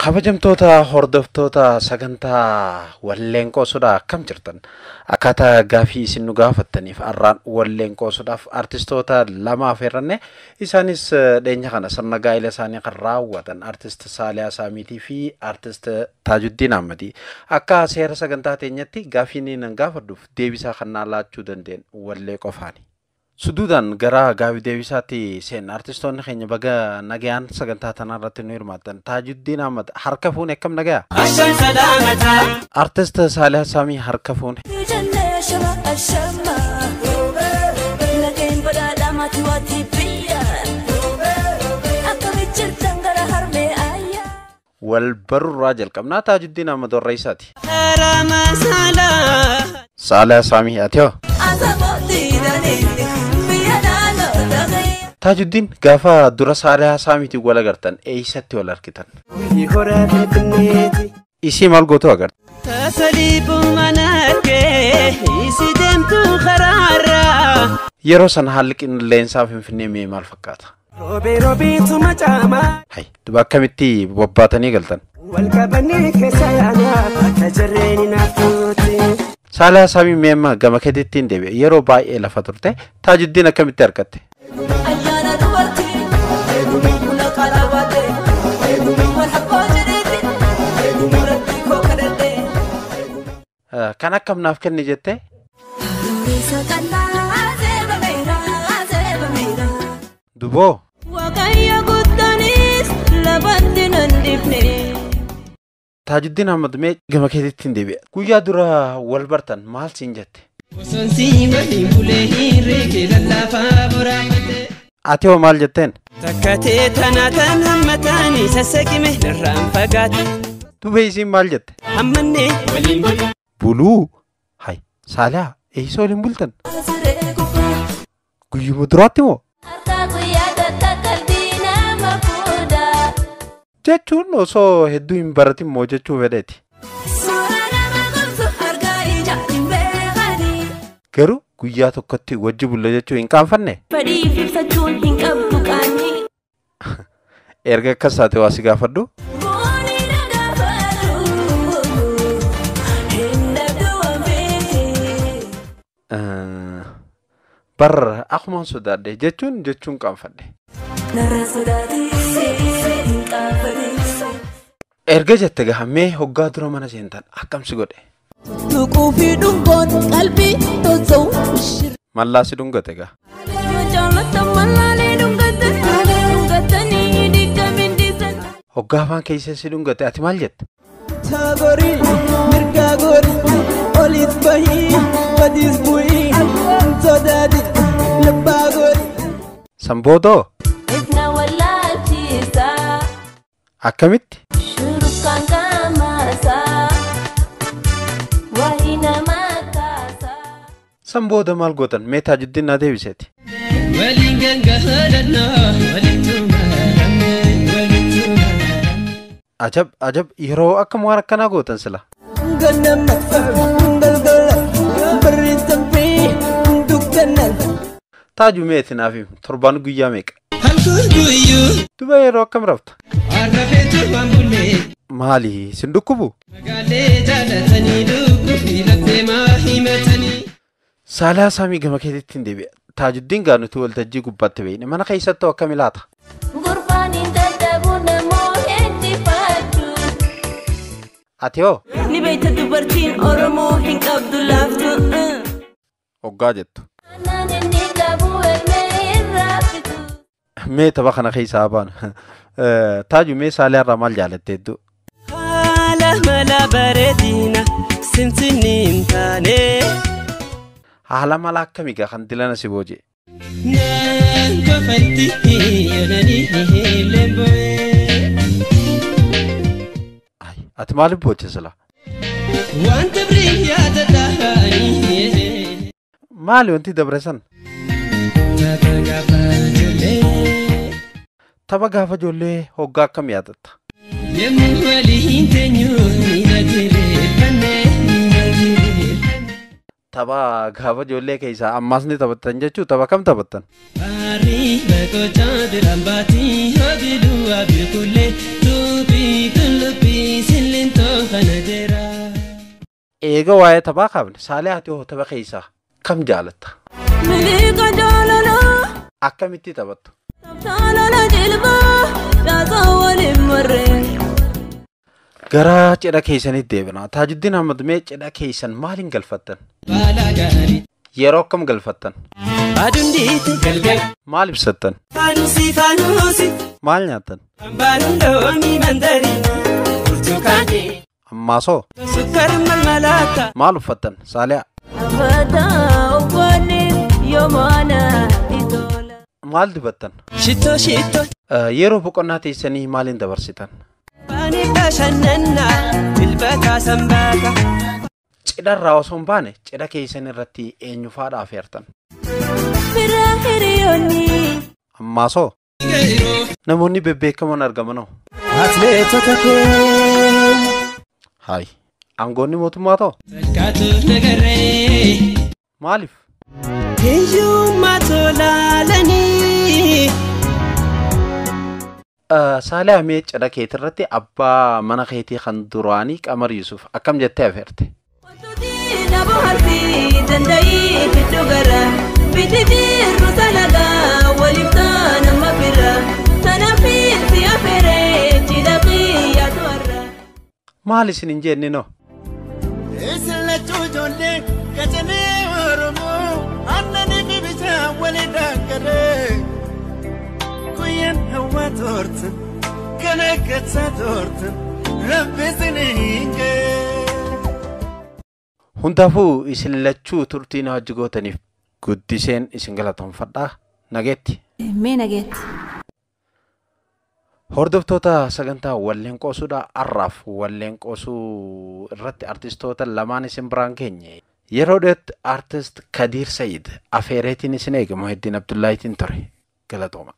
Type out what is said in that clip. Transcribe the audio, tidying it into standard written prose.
Kabajamtoota hordoftoota sagantaa walleen qoosuudha akkam jirtan? Akkaataa gaafii isin nu gaafattaniif har'aan walleen qoosuudhaaf artistoota lama affeerranne. Isaanis dhiyeenya kana sirna gaa'ela isaanii kan raawwatan artist Saaliyaa Saamiitii fi artist Taajuddiin Ahmadii. Akka seera sagantaa teenyatti gaafii inni nan gaafadhuuf deebisaa kan naa laachuu dandeenye wallee qofaani. Suduudhaan gara gaafii deebisaatti seenna. Artistoonni keenya baga nagayaan sagantaa tanaa irratti nu hirmaattan. Taajuddiin Ahmad harka fuune akkam nagaya? Ashaan salaamataa. Artist Saaliyaa Saamii harka fuune. Wal barurraa jalqabnaa. Taajuddiin Ahmad warra isaati. Harama saalaa. Saaliyaa Saamii ati hoo? Taajuddiin gaafa dura Saaliyaa Saamiitiin wal agartan eessatti wal argitan? Isii maal gootu agarte? Tasaliifuu mana kee isi deemtu karaarraa. Yeroo sana haalli qilleensaa Finfinnee mee maal fakkaata? Roobee roobiitu macaamaa. Hay, duba akkamitti bobbaatanii galtan? Wal qabanii keessa yaanaa akka jarreen naaftuuti. Saaliyaa Saamii mee amma gama keetitti hin deebi'e. Yeroo baay'ee lafa turte. Taajuddiin akkamitti argatte? Kan akkam naaf kenni jettee? Duboo. Waaqayyo guddaanis lafatti nan dhiifne. Taajuddiin Ahmad mee gama keetitti hin deebi'e. Guyyaa dura wal bartan maal siin jette? Osoon si waliin bulee hirree kee lallaafaa boraafate. Ati hoo maal jetteen? Takka tee tanaa tan hammataanii sassaqime narraan fagaate. Dubee isiin maal jette? Hammannee waliin bulu. Buluu? Hay, Saaliyaa eessa waliin bultan? Guyyuma duraatti moo? Jechuun osoo hedduu hin baratin moo jechuu fedheeti. Garuu guyyaa tokkotti wajji bulla jechuu hin qaanfanne? Fedhiif ibsachuun hin qabdu qaanii. Erga akkas taate waa si gaafadhu. Bar akkumaan sodaadhe jechuun qaanfadhe. Erga jette gahamee hoggaa dura mana seentan akkam si godhe? Tuquu fi dhungoon qalbii tolchuu. Mallaa si dhungate gaa? Hoggaa afaan keessa si dhungate ati maal jette? Taagorii mirgaa gorii olis bahii badis bu'ii sodaati lubbaa gorii. Sanboodoo? Akkamitti? San booda maal gootan? Mee Taajuddiin naa deebiseeti. Waliin gangaladnaa walitti maramne walitti maramne. Ajab ajab yeroo akkam waan akkanaa gootan sila? Ganama galgala barri taphee dukkana. Taaju meeti naaf himi torbaan guyyaa meeqa? Halkan guyyuu. Duba yeroo akkam rafta? Arrafeetu waan bullee. Maali sin dhukkubu? Magaalee jaalatanii dhukkubi laftee maa himatanii. Saaliyaa Saamii gama keetitti hin deebi'a. Taajuddiin gaa nuti waltajjii gubbaatti beekne mana keessatti akkami laata? Ati hoo? Ni beekta dubartiin Oromoo hin qabdu laaftu. Hoggaa jettu. Mee tapha kana keessaa haa baanu. Taaju mee Saaliyaa irraa maal jaalatte hedduu? Haala mala bareedina sinsinni hin taane. Haala mala akkamii gaa kan dilana si booji'e? Naan kofalti yoonanii illee boo'ee. Ati maaliif booche sila? Waan dabri yaadataanii. Maali wanti dabre san? Tapha gaafa ijoollee. Tapha gaafa ijoollee hoggaa akkam yaadatta? Yemmuu waliin teenyu miila jireeffanne miila jireeffanne. Tapha gaafa ijoollee keessaa ammaas ni taphattan jechuu tapha kam taphattan? Barii baqochaa biraan baatii hoobiluu abiikullee tuubii tullubbee. Eega waa'ee taphaa kaafne, Saalee, ati hoo tapha keessaa kam jaalatta? Miliqa jaalalaa. Akkamitti taphattu? Jaalala jilbaa caasaa waliin marree. Gara cidha keessanitti deebina. Taajuddiin Ahmad, mee cidha keessan maaliin galfattan? Baala gaarii. Yeroo akkam galfattan? Aduun dhiite galgal. Maal ibsattan? Faanusi faanusi. Maal nyaattan? Hambaaluun doonii mandarii. Burtukaanii. Ammaasoo Sukkar malmalaata. maal uffattan? Saaliyaa. Afataa uffanni yoomaana itola. Maal dibattan? Shittoo shittoo. Yeroo boqonnaa teessanii maaliin dabarsitan? Baani bashannanaa. Dilbataa sanbaata. Cidharraa osoo hin baane, cidha keessan irratti eenyu faadha afeertan? Fira hiriyoonni. Ammaasoo namoonni bebbeekamoon argamanoo? Atleetota kee. Hayi. Aangoonni mootummaa ta'u? Salkaatu nagarree. Maaliif? Hiyyummaa tolaalanii. Saaliyaa, mee cidha keetirratti abbaa mana keetii kan duraanii Qamar Yusuf akkam jettee afeerte? Wantooti na bohaarsi danda'ii hedduu gara. Biti jirru salagaa waliif taana mafira. Tanaaf si afeeree cidha qiyyaatu har'a. Maal isin hin jenne noo? Isin lachuu ijoollee qacalee Oromoo aannanii fi bishaan walii daangalee. Guyyaan hawaa toortan kan akka toortan rabbi isiniin ga'e. Hundaafuu isin lachuu turtii na hojii gootaniif guddiseen isin galatoomfadhaa. Nageetti. Mee nageetti. Hordoftoota sagantaa Walleen Qoosuudha, har'aaf Walleen Qoosuu irratti artistoota lamaan isin biraan geenye. Yeroo dhiyootti artist Kadiir Sayid afeereetiin isin eegamu Heddiin Abdullaahitiin ture. Galatooma.